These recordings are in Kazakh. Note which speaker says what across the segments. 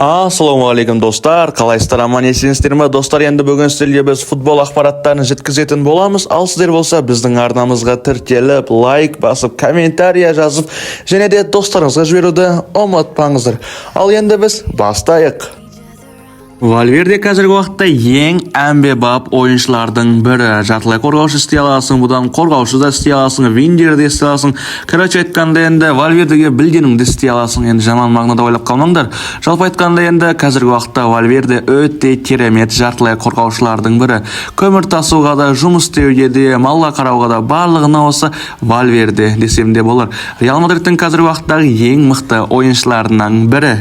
Speaker 1: Ассалаумағалейкум, достар! Қалайсыздар, аман есенсіздер ме, достар? Енді бүгін сіздерге біз футбол ақпараттарын жеткізетін боламыз. Ал сіздер болса, біздің арнамызға тіркеліп, лайк басып, комментария жазып және де достарыңызға жіберуді ұмытпаңыздар. Ал енді біз бастайық. Вальверде қазіргі уақытта ең әмбебап ойыншылардың бірі. Жартылай қорғаушы істей аласың, бұдан қорғаушы да істей аласың, вингер де істей аласың. Короче айтқанда, енді Вальвердеге білгеніңді істей аласың. Енді жаман мағынада ойлап қалмаңдар. Жалпы айтқанда, енді қазіргі уақытта Вальверде өте керемет жартылай қорғаушылардың бірі. Көмір тасуға да, жұмыс істеуге де, малға қарауға да, барлығына осы Вальверде десем де болар. Реал Мадридтің қазіргі уақыттағы ең мықты ойыншыларының бірі.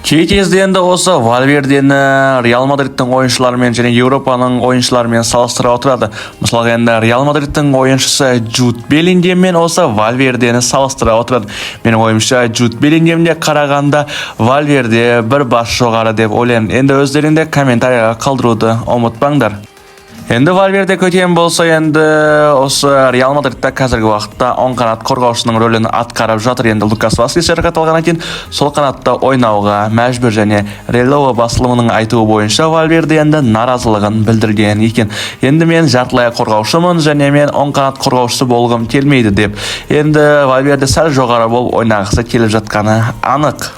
Speaker 1: Кей кезде енді осы Вальвердені Реал Мадридтің ойыншыларымен және Еуропаның ойыншыларымен салыстыра отырады. Мысалға, енді Реал Мадридтің ойыншысы Джуд Беллингеммен осы Вальвердені салыстыра отырады. Менің ойымша, Джуд Беллингемге қарағанда Вальверде бір бас жоғары деп ойлаймын. Енді өздерің де комментарийға қалдыруды ұмытпаңдар. Енді Вальверде көтен болса, енді осы Реал Мадридта қазіргі уақытта оң қанат қорғаушының рөлін атқарып жатыр. Енді Лукас Васкес жарақат алғаннан кейін сол қанатта ойнауға мәжбүр. Және Релево басылымының айтуы бойынша, Вальверде енді наразылығын білдірген екен. Енді мен жартылай қорғаушымын және мен оң қанат қорғаушысы болғым келмейді деп. Енді Вальверде сәл жоғары болып ойнағысы келіп жатқаны анық.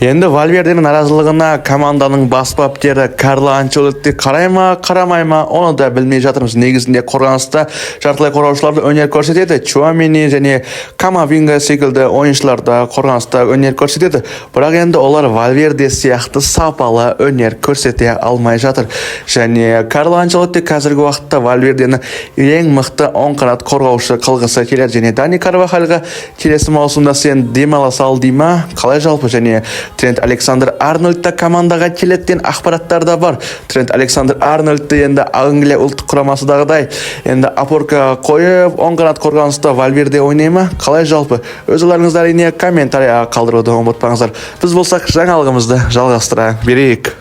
Speaker 1: Енді Вальверденің наразылығына команданың бас бапкері Карло Анчелотти қарай ма, қарамай ма, оны да білмей жатырмыз. Негізінде қорғаныста жартылай қорғаушылар өнер көрсетеді. Чуамени және Камавинга секілді ойыншылар да қорғаныста өнер көрсетеді. Бірақ енді олар Вальверде сияқты сапалы өнер көрсете алмай жатыр. Және Карло Анчелотти қазіргі уақытта Вальвердені ең мықты оң қанат қорғаушы қылғысы келеді. Және Дани Карвахальға келесі маусымда сен демала сал дей ма, қалай жалпы? Және Трент Александр Арнольд та командаға келеді деген ақпараттар да бар. Трент Александр Арнольдты енді Англия ұлттық құрамасындағыдай енді опорка қойып, оң қанат қорғаныста Вальверде ойнай ма, қалай жалпы? Өз ойларыңызды, әрине, комментарияға қалдыруды ұмытпаңыздар. Біз болсақ, жаңалығымызды жалғастыра берейік.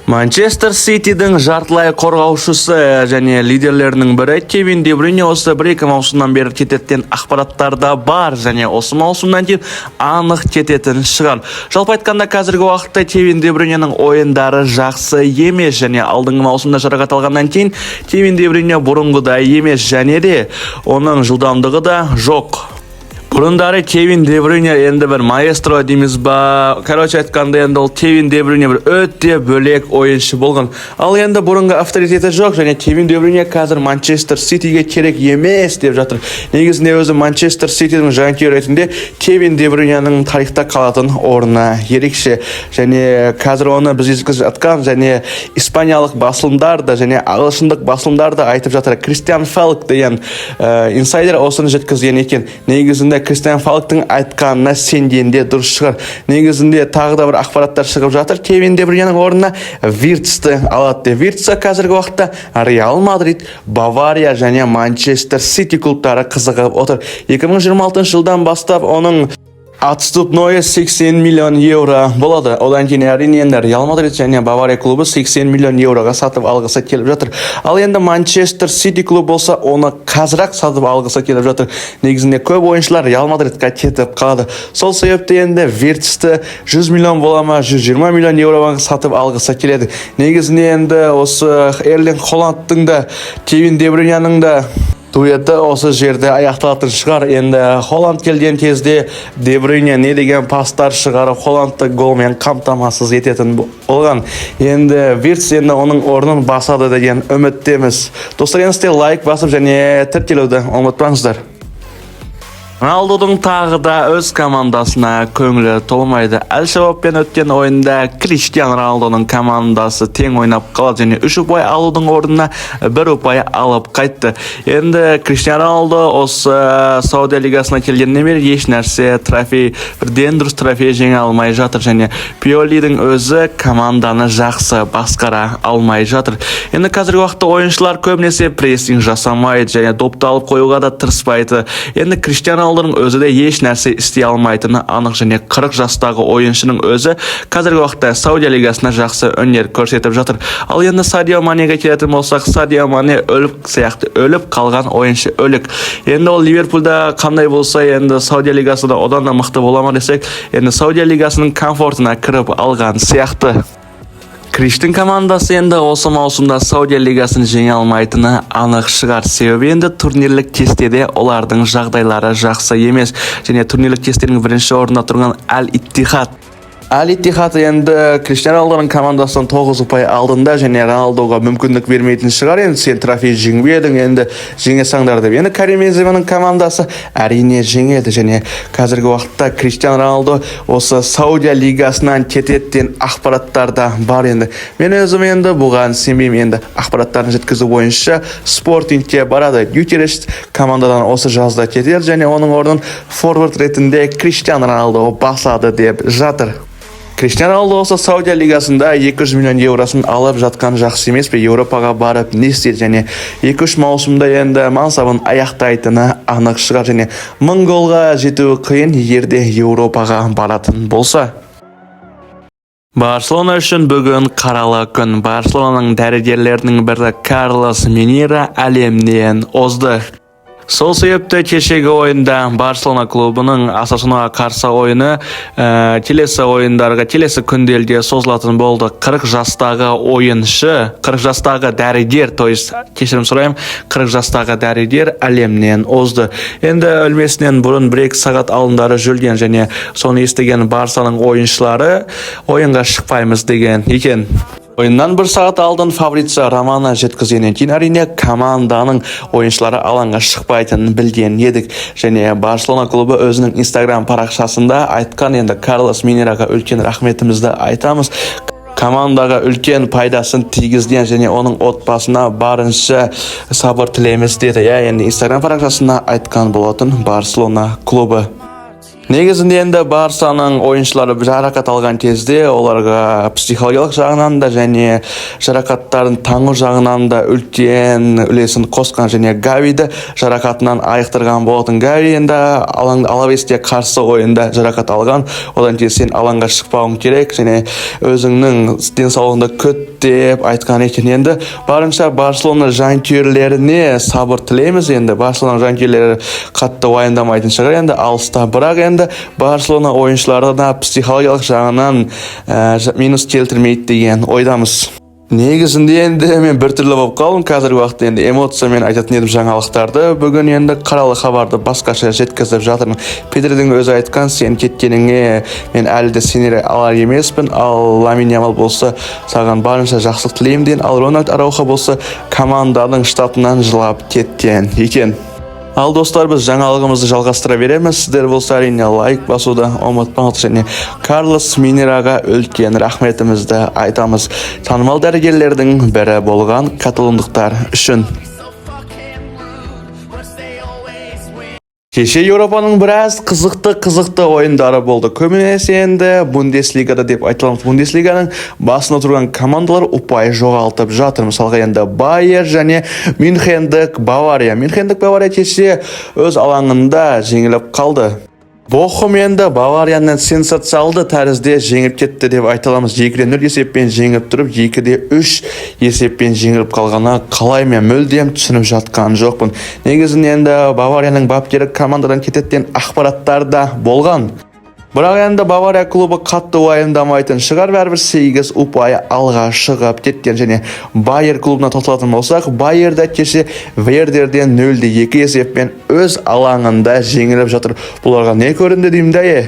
Speaker 1: Манчестер Ситидің жартылай қорғаушысы және лидерлерінің бірі Кевин Де Брюйне осы 1-2 маусымнан бері кететін ақпараттар да бар және осы маусымнан кейін анық кететін шығар. Жалпы айтқанда, қазіргі уақытта Кевин Де Брюйненің ойындары жақсы емес және алдыңғы маусымда жарақат алғаннан кейін Кевин Де Брюйне бұрынғыдай емес және де оның жылдамдығы да жоқ. Бұрындары Кевин Де Брюйне енді бір маэстро дейміз ба, короче айтқанда, енді ол Кевин Де Брюйне бір өте бөлек ойыншы болған. Ал енді бұрынғы авторитеті жоқ және Кевин Де Брюйне қазір Манчестер Ситиге керек емес деп жатыр. Негізінде өзі Манчестер Ситидің жанкүйері ретінде Кевин Де Брюйненің тарихта қалатын орны ерекше. Және қазір оны біз жеткізіп жатқан және испаниялық басылымдар да, және ағылшындық басылымдар да айтып жатыр. Кристиан Фалк деген инсайдер осыны жеткізген екен. Негізінде Кристиан Фалктың айтқанына сенген де дұрыс шығар. Негізінде тағы да бір ақпараттар шығып жатыр, Кевин Де Брюйненің орнына Вирцті алады деп. Вирцті қазіргі уақытта Реал Мадрид, Бавария және Манчестер Сити клубтары қызығып отыр. 2026 жылдан бастап оның отступной 80 миллион евро болады. Одан кейін, әрине, енді Реал Мадрид және Бавария клубы 80 миллион евроға сатып алғысы келіп жатыр. Ал енді Манчестер Сити клубы болса, оны қазір-ақ сатып алғысы келіп жатыр. Негізінде көп ойыншылар Реал Мадридқа кетіп қалады. Сол себепті енді Вирцті 100 миллион бола ма, 120 миллион евроға сатып алғысы келеді. Негізінде енді осы Эрлинг Холландтың да, Кевин Де Брюйненің да дуэті осы жерде аяқталатын шығар. Енді Холланд келген кезде Де Брюйне не деген пастар шығарып, Холландты голмен қамтамасыз ететін болған. Енді Вирц енді оның орнын басады деген үміттеміз. Достар, енді сіздер лайк басып және тіркелуді ұмытпаңыздар. Роналдудың тағы да өз командасына көңілі толмайды. Әл-Шабабпен өткен ойында Криштиану Роналдоның командасы тең ойнап қалады және үш ұпай алудың орнына бір ұпай алып қайтты. Енді Криштиану Роналдо осы Саудия лигасына келгеннен бері еш нәрсе, трофей, бірден дұрыс трофей жеңе алмай жатыр және Пиолидің өзі команданы жақсы басқара алмай жатыр. Енді қазіргі уақытта ойыншылар көбінесе прессинг жасамайды және допты алып қоюға да тырыспайды. Енді Криштиану Роналдоның өзі де еш нәрсе істей алмайтыны анық және 40 жастағы ойыншының өзі қазіргі уақытта Саудия лигасында жақсы өнер көрсетіп жатыр. Ал енді Садио Манеге келетін болсақ, Садио Мане өліп сияқты, өліп қалған ойыншы, өлік. Енді ол Ливерпульда қандай болса, енді Саудия лигасында одан да мықты бола ма десек, енді Саудия лигасының комфортына кіріп алған сияқты. Криштің командасы енді осы маусымда Саудия лигасын жеңе алмайтыны анық шығар. Себебі енді турнирлік кестеде олардың жағдайлары жақсы емес және турнирлік кестенің бірінші орнында тұрған Әл Иттихад. Әл Иттихад енді Криштиану Роналдоның командасынан 9 ұпай алдында және Роналдоға мүмкіндік бермейтін шығар енді, сен трофей жеңбедің, енді жеңе саңдар деп. Енді Карим Бенземаның командасы әрине жеңеді және қазіргі уақытта Криштиану Роналдо осы Саудия лигасынан кетеді деген ақпараттар да бар енді. Мен өзім енді бұған сенбеймін. Енді ақпараттарын жеткізу бойынша Спортингке барады. Гютереш командадан осы жазда кетеді және оның орнын форвард ретінде Криштиану Роналдо басады деп жатыр. Криштиану Роналдо осы Саудия лигасында 200 миллион евросын алып жатқан жақсы емес пе? Еуропаға барып не істейді? Және 2-3 маусымда енді мансабын аяқтайтыны анық шығар және 1000 голға жетуі қиын, егер де Еуропаға баратын болса. Барселона үшін бүгін қаралы күн. Барселонаның дәрігерлерінің бірі Карлос Минера әлемнен озды. Сол себепті кешегі ойында Барселона клубының Осасунаға қарсы ойыны келесі ойындарға, келесі күнделге созылатын болды. 40 жастағы ойыншы, 40 жастағы дәрігер, то есть кешірім сұраймын, 40 жастағы дәрігер әлемнен озды. Енді өлмесінен бұрын 1-2 сағат алдындары жүрген және соны естіген Барсаның ойыншылары ойынға шықпаймыз деген екен. Ойыннан бір сағат алдын Фабрицио Романо жеткізгеннен кейін, әрине, команданың ойыншылары алаңға шықпайтынын білген едік. Және Барселона клубы өзінің Инстаграм парақшасында айтқан, енді Карлос Минераға үлкен рахметімізді айтамыз. Командаға үлкен пайдасын тигізген және оның отбасына барынша сабыр тілейміз деді. Иә, енді Инстаграм парақшасында айтқан болатын Барселона клубы. Негізінде енді Барсаның ойыншылары жарақат алған кезде оларға психологиялық жағынан да және жарақаттарын таңу жағынан да үлкен үлесін қосқан және Гавиді жарақатынан айықтырған болатын. Гави енді алаң Алавеске қарсы ойында жарақат алған. Одан кейін сен алаңға шықпауың керек және өзіңнің денсаулығыңды күт деп айтқан екен. Енді барынша Барселона жанкүйерлеріне сабыр тілейміз. Енді Барселона жанкүйерлері қатты уайымдамайтын шығар енді алыста, бірақ енді Барселона ойыншылары да психологиялық жағынан минус келтірмейді деген ойдамыз. Негізінде енді мен біртүрлі болып қалдым қазіргі уақытта. Енді эмоциямен айтатын едім жаңалықтарды, бүгін енді қаралы хабарды басқаша жеткізіп жатырмын. Педридің өзі айтқан, сен кеткеніңе мен әлі де сене алар емеспін. Ал Ламин Ямал болса, саған барынша жақсылық тілеймін деген. Ал Рональд Араухо болса, команданың штатынан жылап кеткен екен. Ал, достар, біз жаңалығымызды жалғастыра береміз. Сіздер болса, әрине, лайк басуды ұмытпаңыз және Карлос Минераға үлкен рахметімізді айтамыз, танымал дәрігерлердің бірі болған каталондықтар үшін.
Speaker 2: So fucking rude, but they always win.
Speaker 1: Кеше Еуропаның біраз қызықты қызықты ойындары болды. Көбінесе енді Бундеслигада деп айта аламыз. Бундеслиганың басында тұрған командалар ұпай жоғалтып жатыр. Мысалға, енді Байер және Мюнхендік Бавария. Мюнхендік Бавария кеше өз алаңында жеңіліп қалды. Бохум енді Баварияны сенсациалды тәрізде жеңіп кетті деп айта аламыз. 2-0 есеппен жеңіп тұрып, 2-3 есеппен жеңіліп қалғаны қалай, мен мүлдем түсініп жатқан жоқпын. Негізінде енді Баварияның бапкері командадан кетеді деген ақпараттар да болған. Бірақ енді Бавария клубы қатты уайымдамайтын шығар, бәрібір 8 ұпай алға шығып кеткен. Және Байер клубына тоқталатын болсақ, Байер да кеше Вердерден 0-2 есеппен өз алаңында жеңіліп жатыр. Бұларға не көрінді деймін да, е.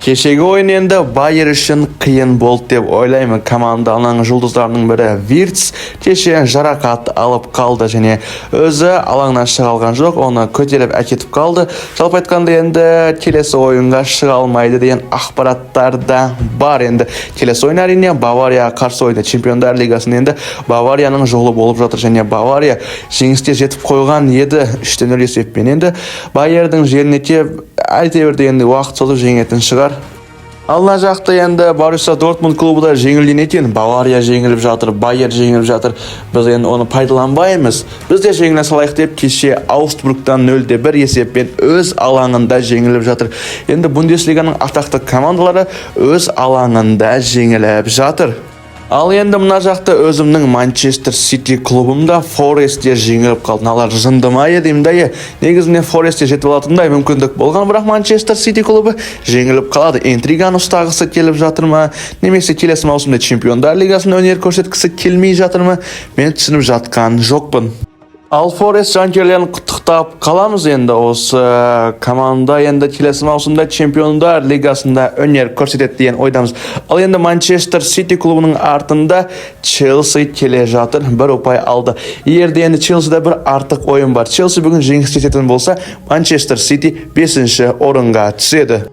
Speaker 1: Кешегі ойын енді Байер үшін қиын болды деп ойлаймын. Команданың жұлдыздарының бірі Вирц кеше жарақат алып қалды және өзі алаңнан шыға алған жоқ, оны көтеріп әкетіп қалды. Жалпы айтқанда, енді келесі ойынға шыға алмайды деген ақпараттар да бар. Енді келесі ойын, әрине, Бавария қарсы ойында, Чемпиондар лигасында енді Баварияның жолы болып жатыр және Бавария жеңіске жетіп қойған еді 3-0 есеппен. Енді Байердің жеріне кеп әйтеуір дегенде уақыт созып жеңетін шығар. Ал мына жақта енді Боруссия Дортмунд клубы да жеңілген екен. Бавария жеңіліп жатыр, Байер жеңіліп жатыр. Біз енді оны пайдаланбаймыз. Біз де жеңіле салайық деп, кеше Аугсбургтан 0-1 есеппен өз алаңында жеңіліп жатыр. Енді Бундеслиганың атақты командалары өз алаңында жеңіліп жатыр. Ал енді мына жақта өзімнің Манчестер Сити клубымда Форестте жеңіліп қалды. Мыналар жынды ма еді деймін да, е. Негізінде Форестте жетіп алатындай мүмкіндік болған, бірақ Манчестер Сити клубы жеңіліп қалады. Интриганы ұстағысы келіп жатыр ма, немесе келесі маусымда Чемпиондар лигасында өнер көрсеткісі келмей жатыр ма, мен түсініп жатқан жоқпын. Ал Форест жанкүйерлерін құттықтап қаламыз. Енді осы команда енді келесі маусымда Чемпиондар лигасында өнер көрсетеді деген ойдамыз. Ал енді Манчестер Сити клубының артында Челси келе жатыр, бір ұпай алды. Егер де енді Челсида бір артық ойын бар. Челси бүгін жеңіске жететін болса, Манчестер Сити бесінші орынға түседі.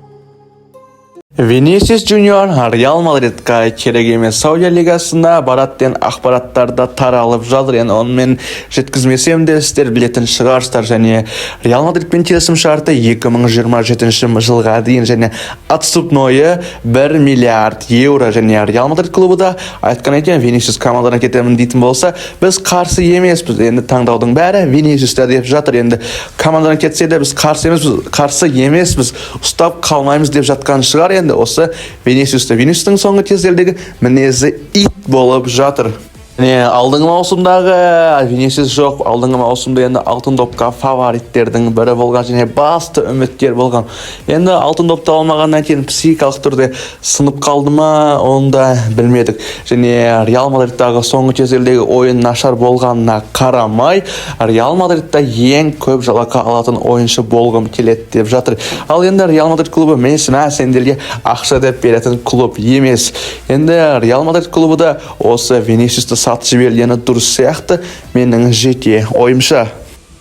Speaker 1: Винисиус Джуниор Реал Мадридқа керек емес, Саудия лигасына барады деген ақпараттар да таралып жатыр. Енді оны мен жеткізмесем де, сіздер білетін шығарсыздар. Және Реал Мадридпен келісім шарты 2027 жылға дейін және отступнойы 1 миллиард евро. Және Реал Мадрид клубы да айтқан екен, Винисиус командадан кетемін дейтін болса, біз қарсы емеспіз, енді таңдаудың бәрі Винисиуста деп жатыр. Енді командадан кетсе де, біз қарсы емеспіз, қарсы емеспіз, ұстап қалмаймыз деп жатқан шығар енді осы Винисиусты. Винисиустың соңғы кездердегі мінезі ит болып жатыр. Не, алдыңғы маусымдағы Винисиус жоқ. Алдыңғы маусымда енді алтын допқа фавориттердің бірі болған және басты үміткер болған. Енді алтын допты алмағаннан кейін психикалық түрде сынып қалды ма, оны да білмедік. Және Реал Мадридтағы соңғы кездердегі ойын нашар болғанына қарамай, Реал Мадридта ең көп жалақы алатын ойыншы болғым келеді деп жатыр. Ал енді Реал Мадрид клубы мен мә сендерге ақша деп беретін клуб емес. Енді Реал Мадрид клубы да осы Винисиусты сатып жібергені дұрыс сияқты, менің жеке ойымша.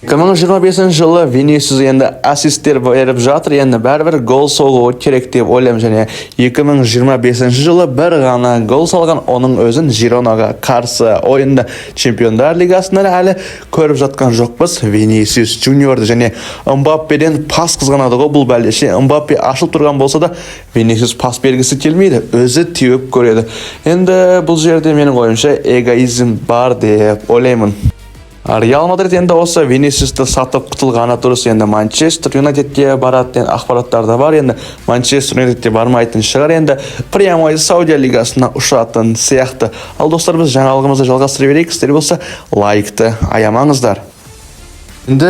Speaker 1: 2025 жылы Винисиус енді ассисттер беріп жатыр, енді бәрібір гол соғуы керек деп ойлаймын. Және 2025 жылы бір ғана гол салған, оның өзін Жиронаға қарсы ойында. Чемпиондар лигасында әлі көріп жатқан жоқпыз Винисиус Джуниорды. Және Мбаппеден пас қызғанады ғой бұл бәле. Мбаппе ашылып тұрған болса да, Винисиус пас бергісі келмейді, өзі теуіп көреді. Енді бұл жерде менің ойымша эгоизм бар деп ойлаймын. Реал Мадрид енді осы Винисиусты сатып құтылғаны дұрыс. Енді Манчестер Юнайтедке барады деген ақпараттар да бар. Енді Манчестер Юнайтедке бармайтын шығар, енді прямой Саудия лигасына ұшатын сияқты. Ал достар, біз жаңалығымызды жалғастыра берейік. Сіздер болса лайкты аямаңыздар. Енді